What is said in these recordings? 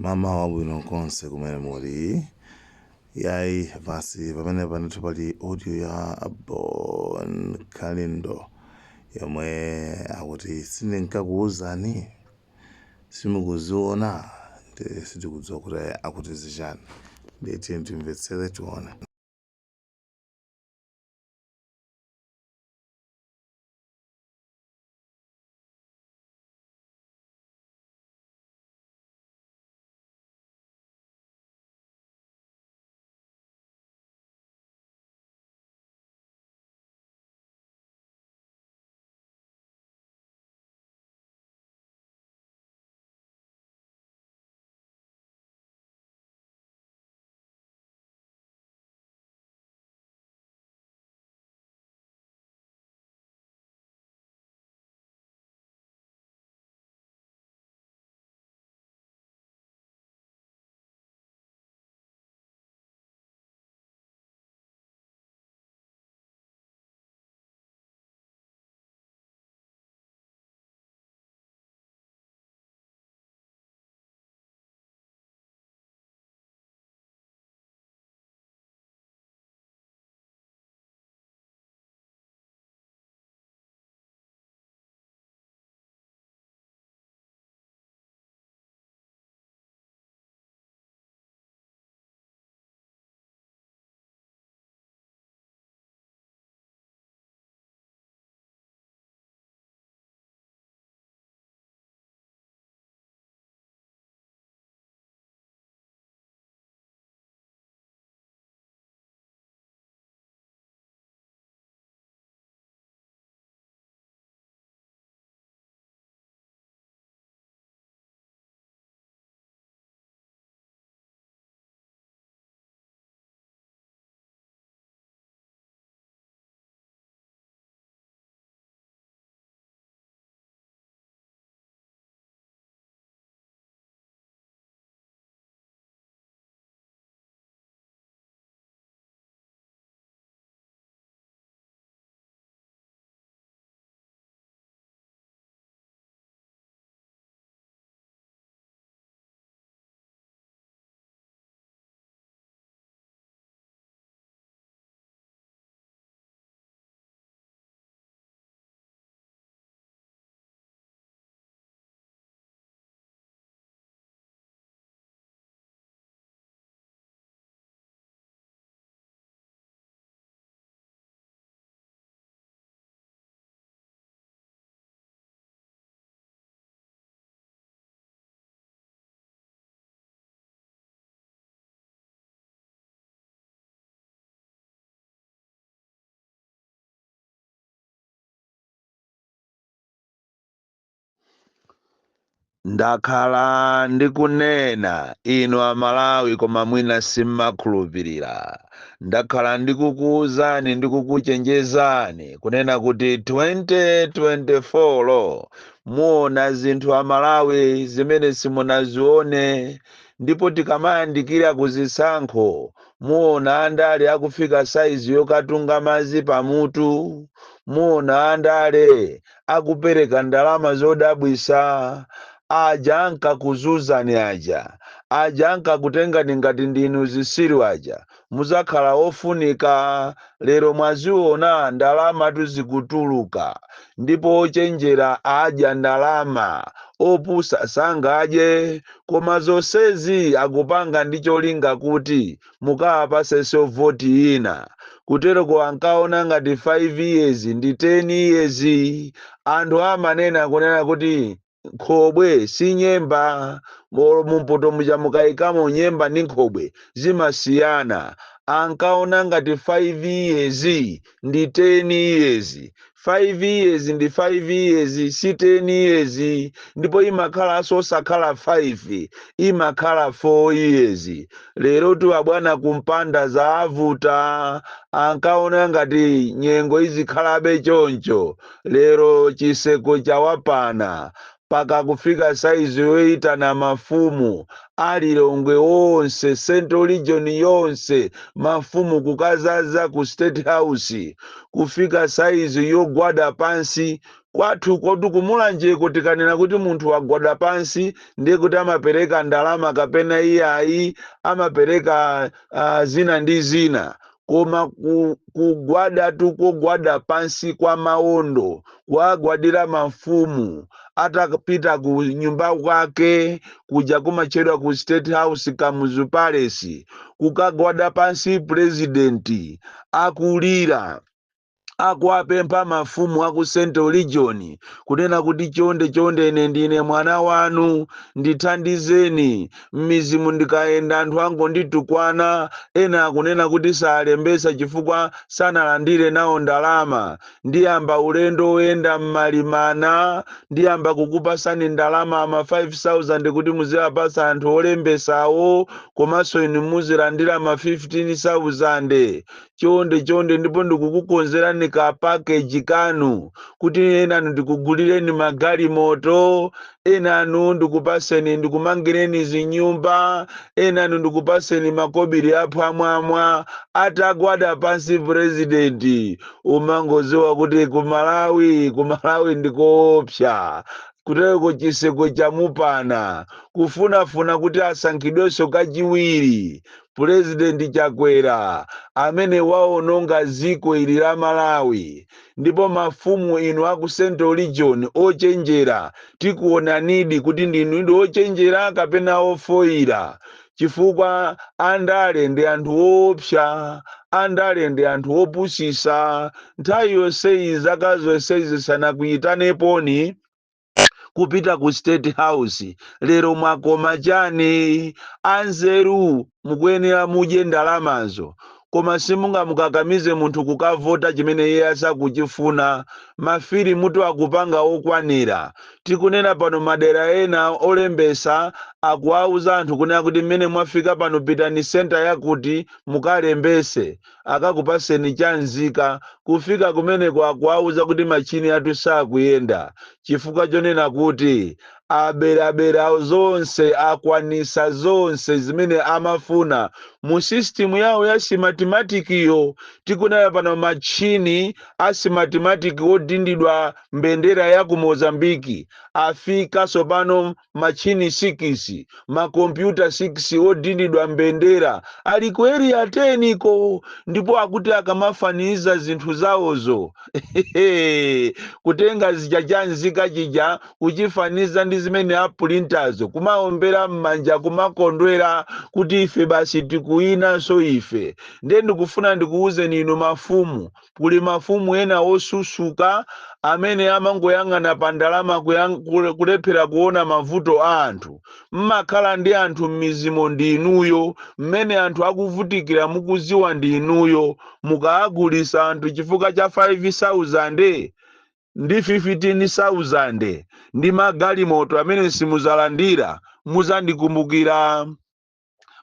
Mamawa wabwino konse kumene muli. Yayi basi, pamenepa ndithu pali audio ya Bon Kalindo yomwe akuti sindinkakuwuzani, simukuziona. Ndi sitikudziwa kuti akuti zichani. Ndiye timvetsere, tione. Ndakhala ndikunena inu Amalawi, koma mwina simmakhulupirira. Ndakhala ndikukuwuzani, ndikukuchenjezani kunena kuti 2024 muona zinthu Amalawi zimene simunazione, ndipo tikamayandikira kuzisankho muona andale akufika saizi yokatunga madzi pamutu, muona andale akupereka ndalama zodabwisa. Aja ankakuzuzani aja, aja ankakutengani ngati ndinu zisilu aja, muzakhala ofunika. Lero mwaziona ndalama tuzikutuluka, ndipo ochenjera adya ndalama, opusa sangadye. Koma zonsezi akupanga ndi cholinga kuti mukawapasenso voti ina. Kutereko ankaona ngati 5 years ndi 10 years. Anthu amanena kunena kuti nkhobwe si nyemba, mumpoto muja mukayikamo nyemba ndi nkhobwe zimasiyana. Ankaona ngati 5 years ndi 10 years. 5 years ndi 5 years, si 10 years, ndipo imakhalanso osakhala 5, imakhala 4 years. Lero tu abwana kumpanda zaavuta. Ankaona ngati nyengo izikhalabe choncho. Lero chiseko chawapana, paka kufika saizi yoyitana mafumu alilongwe onse, Central Region yonse, mafumu kukazaza ku State House, kufika saizi yogwada pansi. Kwathu koti kumulanjeko, tikanena kuti munthu wagwada pansi, ndiye kuti amapereka ndalama kapena iyayi amapereka zina ndi zina. Koma kugwada tukogwada pansi kwa mawondo, kuagwadira mafumu atapita ku nyumba kwake kuja kumatchedwa ku State House, Kamuzu Palace, kukagwada pansi purezidenti akulira, akuapempha mafumu aku Central Region kunena kuti, "Chonde chonde, ine ndine mwana wanu, ndithandizeni. M'mizimu ndikayenda anthu angonditukwana, ena akunena kuti salembesa chifukwa sanalandire nawo ndalama. Ndiyamba ulendo woyenda m'malimana, ndiyamba kukupasani ndalama ama 5000 kuti muziwapasa anthu olembesawo, komanso inu muzilandira ma 15,000. Chonde chonde, ndipo ndikukukonzerani ka package kanu kuti enanu ndikugulireni magalimoto, enanu ndikupaseni, ndikumangireni zinyumba, enanu ndikupaseni makobiri aphwamwamwa." Atagwada pansi purezidenti, umangoziwa kuti kumalawi, kumalawi ndikoopsa. Kuteko chiseko chamupana kufunafuna kuti asankhidwenso kachiwiri Purezidenti Chakwera amene waononga ziko ili la Malawi. Ndipo mafumu inu aku Central Region ochenjera, tikuonanidi kuti ndinu ndi ochenjera kapena ofoira, chifukwa andale ndi anthu woopsa, andale ndi anthu opusisa. Nthawi yonseyi, zaka zonsezi, sanakuyitaneponi kupita ku State House. Lero mwakoma chani? Anzeru mukuyenera mudye ndalamazo, koma simungamukakamize munthu kukavota chimene iye asakuchifuna. Mafilimu akupanga okwanira. Tikunena pano, madera ena olembesa akuwauza anthu kunena kuti, "Mmene mwafika pano, pitani center yakuti mukalembese, akakupaseni chanzika." Kufika kumeneko akuwauza kuti machini athu sakuyenda, chifukwa chonena kuti aberabera zonse, akwanisa zonse zimene amafuna mu system yawo ya Smartmatic yo. Tikunena pano, machini a Smartmatic odindidwa mbendera ya ku Mozambiki afika sopano, machini 6, makompyuta 6 odindidwa mbendera ali ku Area 10 ko. Ndipo akuti akamafaniza zinthu zawozo, kutenga zija chanzika chija kuchifaniza ndi zimene apulintazo, kumaombera m'manja, kumakondwera kuti ife basi tikuyinanso ife. Ndiye ndikufuna ndikuwuzeni inu mafumu, kuli mafumu ena osusuka amene amangoyang'ana pa ndalama, kulephera kuona mavuto a anthu. Mmakhala ndi anthu m'mizimo ndi inuyo, mmene anthu akuvutikira mukuziwa ndi inuyo. Mukaagulisa anthu chifukwa cha 5000 ndi 15,000 ndi magalimoto amene simuzalandira, muzandikumbukira.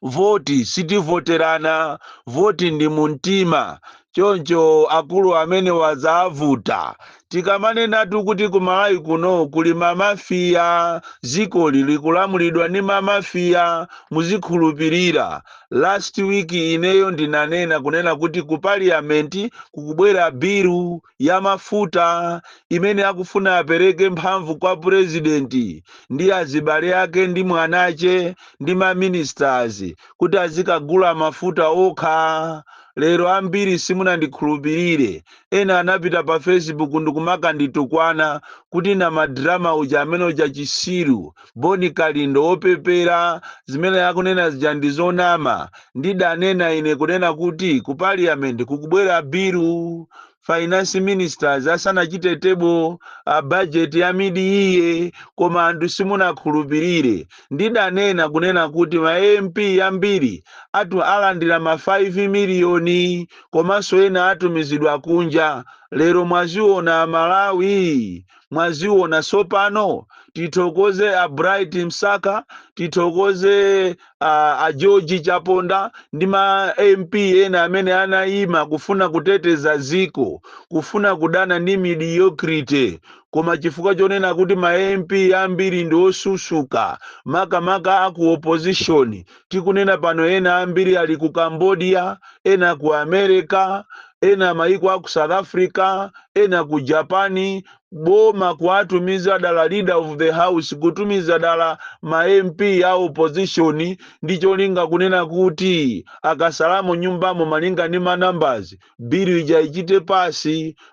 Voti sitivoterana, voti ndi mumtima. Choncho akulu amene wadzavuta, tikamanenatu kuti kumalawi kuno kuli mamafiya, zikoli likulamulidwa ndi mamafiya, muzikhulupirira. Last week ineyo ndinanena kunena kuti ku parliament kukubwera bill ya mafuta imene akufuna apereke mphamvu kwa purezidenti ndi azibale ake ndi mwanache ndi maministers kuti azikagula mafuta okha. Lero ambiri simunandikhulupirire. Ena anapita pa Facebook ndikumakanditukwana kuti na madrama uja amene uja, chisiru Boni Kalindo wopepera, zimene akunena zija ndi zonama. Ndidanena ine kunena kuti ku parliament kukubwera bill, finance ministers asanachite table budget ya mid year, koma anthu simunakhulupirire. Ndidanena kunena kuti ma MP ambiri atu alandira ma 5 miliyoni, komanso ena atumizidwa kunja. Lero mwaziona, Malawi, mwaziona. Sopano tithokoze a Bright Msaka, tithokoze a George Chaponda ndi ma MP ena amene anayima kufuna kuteteza ziko, kufuna kudana ndi mediocrity. Koma chifukwa chonena kuti ma MP ambiri ndi osusuka, makamaka aku opposition, tikunena pano ena ambiri ali ku Cambodia, ena ku America, ena maiko aku South Africa, ena ku Japan. Boma kuwatumiza dala leader of the house, kutumiza dala ma MP a opposition, ndi cholinga kunena kuti akasalamo nyumbamo malinga ndi ma numbers, bill ija ichite pass.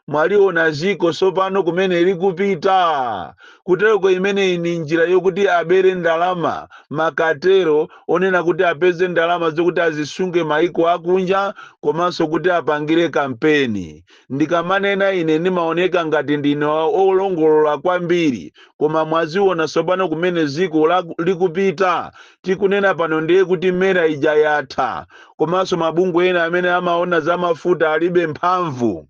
Mwaliona ziko sopano kumene likupita. Kutereko imeneyi ni njira yokuti abere ndalama, makatero onena kuti apeze ndalama zokuti azisunge maiko akunja komanso kuti apangire kampeni. Ndikamanena ine ndimaoneka ngati ndine olongolola kwambiri, koma mwaziona sopano kumene ziko likupita. Tikunena pano ndiye kuti MERA ija yatha, komanso mabungwe ena amene amaona za mafuta alibe mphamvu.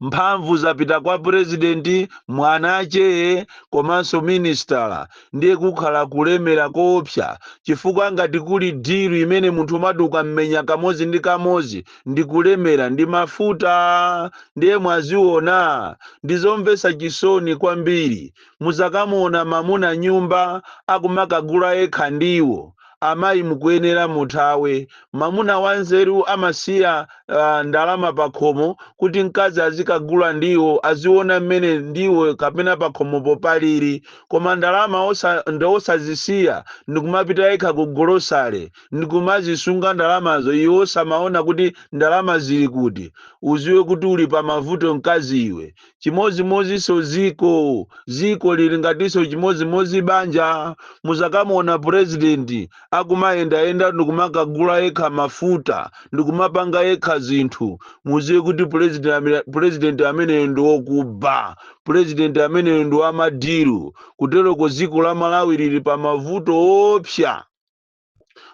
Mphamvu zapita kwa purezidenti, mwanache komanso ministala. Ndiye kukhala kulemera koopsa, chifukwa ngati kuli deal imene munthu umati ukammenya kamodzi ndi kamodzi ndi kulemera, ndi mafuta. Ndiye mwaziona, ndizomvetsa chisoni kwambiri. Muzakamuona mamuna nyumba akumakagula yekha ndiwo. Amayi, mukuyenera muthawe. Mamuna wanzeru amasiya ndalama pakhomo kuti mkazi azikagula ndiwo, aziona mmene ndiwo kapena pakhomopo palili. Koma ndalama ndosazisiya ndikumapita yekha ku golosale ndikumazisunga ndalamazo, iwo samaona kuti ndalama zili kuti, uziwe kuti uli pa mavuto mkazi iwe. Chimozimozinso ziko, ziko lili ngatinso chimozimozi banja. Muzakamuona purezidenti akumayendayenda ndikumakagula yekha mafuta, ndikumapanga yekha zinthu, muziwe kuti president ameneyo ndi wokuba, president ameneyo ndi wama deal. Kuteroko dziko la Malawi lili pa mavuto opsa.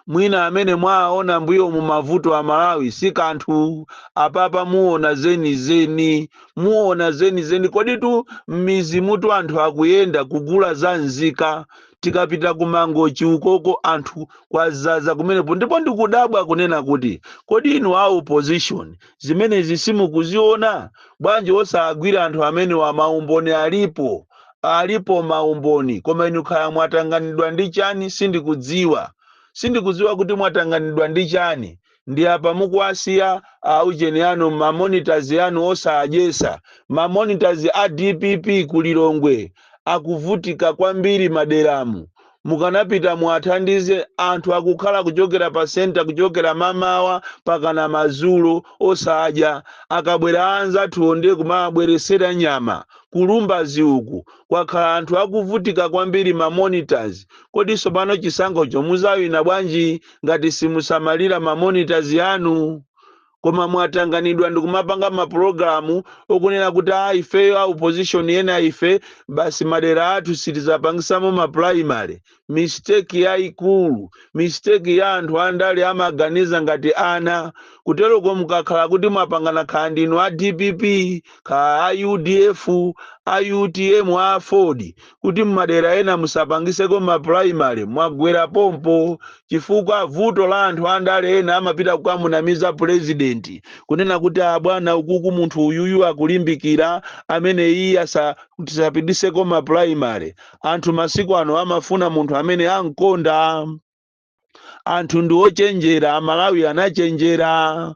Mwina amene mwaona mbuyo mu mavuto a Malawi si kanthu. Apapa muona zenizeni, muona zenizeni. Koditu m'mizi mutu anthu akuyenda kugula za nzika. Tikapita ku Mangochi ukoko, anthu kwazaza kumenepo. Ndipo ndikudabwa kunena kuti kodi inu a opposition zimenezi simukuziona bwanji? Osagwira anthu amene wa maumboni alipo, alipo maumboni. Koma inu khaya mwatanganidwa ndi chani, sindikudziwa, sindikudziwa kuti mwatanganidwa ndi chani. Ndi apa mukuwasiya aucheni anu, ma monitors anu osadyesa. Ma monitors a DPP ku Lilongwe akuvutika kwambiri maderamu. Mukanapita muwathandize. Anthu akukhala kuchokera pa center, kuchokera mamawa pakana madzulo osadya. Akabwera anzathuwo ndiye kumabweresera nyama. Kulumbazi uku kwakhala anthu akuvutika kwambiri, ma monitors. Kodi tsopano chisankhocho muzawina bwanji ngati simusamalira ma monitors anu? Koma mwatanganidwa ndikumapanga mapulogalamu okunena kuti a ifeyo a opposition ena ife basi madera athu sitizapangisamo ma primary. Mistake yayikulu, mistake ya anthu andale amaganiza ngati ana. Kuteroko mukakhala kuti mwapangana, khala ndinu a DPP, khala a UDF, a UTM, a Ford, kuti mmadera ena musapangiseko ma primary, mwagwera pompo. Chifukwa vuto la anthu andale ena, amapita kukamunamiza president kunena kuti, "Abwana, ukuku munthu uyuyu akulimbikira amene iye asa tisapitiseko ma primary." Anthu masiku ano amafuna munthu amene ankonda. Anthu ndi ochenjera, Amalawi anachenjera.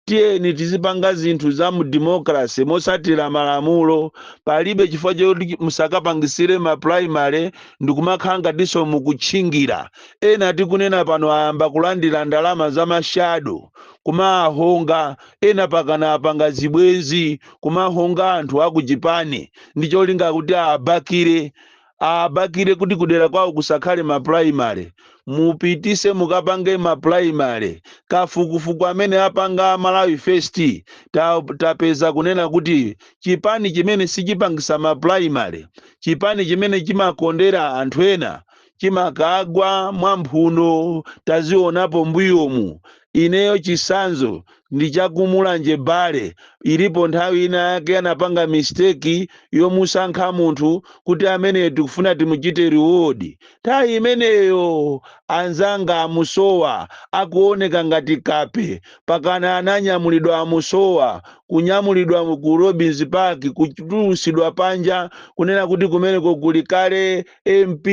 Tiyeni tizipanga zinthu za mu democracy mosatira malamulo. Palibe chifukwa choti musakapangisire ma primary ndikumakhala ngatinso mukutchingira. Ena tikunena pano ayamba kulandira ndalama za ma shadow, kumahonga ena, pakana apanga zibwenzi, kumahonga anthu akuchipani ndi cholinga kuti abakire, abakire kuti kudera kwawo kusakhale ma primary. Mupitise mukapange ma primary. Kafukufuku amene apanga Malawi First, tapeza kunena kuti chipani chimene sichipangisa ma primary, chipani chimene chimakondera anthu ena, chimakagwa mwamphuno. Tazionapo mbuyomu. Ineyo chisanzo ndi chakumulanje bale. Ilipo nthawi ina yake anapanga mistake yomusankha munthu kuti amene tikufuna timuchite reward. Nthawi imeneyo anzanga amusowa akuoneka ngati kape, pakana ananyamulidwa amusowa, kunyamulidwa ku Robins Park, kutulusidwa panja, kunena kuti kumeneko kuli kale MP,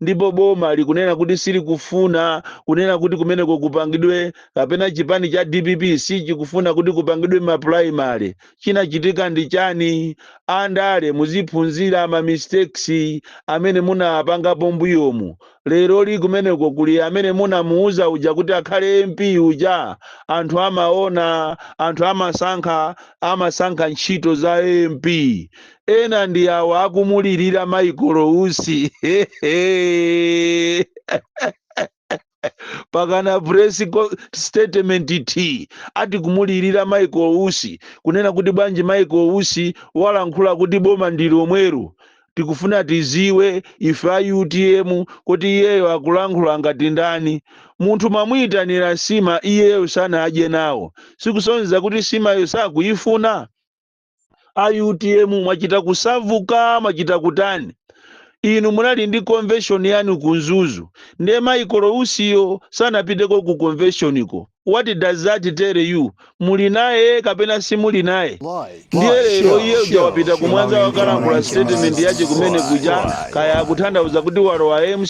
ndipo boma likunena kuti silikufuna kunena kuti kumeneko kupangidwe, kapena chipani cha DPP. Chikufuna kuti kupangidwe ma primary. Chinachitika ndi chani? Andale, muziphunzira ma mistakes amene munapangapo mbuyomu. Lero li kumeneko kuli amene munamuuza uja kuti akhale MP uja. Anthu amaona, anthu amasankha ntchito za MP. Ena ndi awa akumulirira Michael Usi pakana press statement t ati kumulirira Michael Usi, kunena kuti bwanji Michael Usi walankhula kuti boma ndi lomwero? Tikufuna tiziwe ife a UTM kuti iyeyo akulankhula ngati ndani. Munthu mwamuyitanira sima, iyeyo sanadye nawo, sikusonyeza kuti simayo sakuyifuna? A UTM, mwachita kusavuka, mwachita kutani? Inu munali ndi convention yanu ku Mzuzu, ndiye Michael Usiyo sanapiteko ku convention ko. What does that tell you? Muli naye kapena simuli naye? Ndiye lero iye uja wapita kumwanza, wakalankhula statement yace kumene kuja, kaya akutanthauza kuti walowa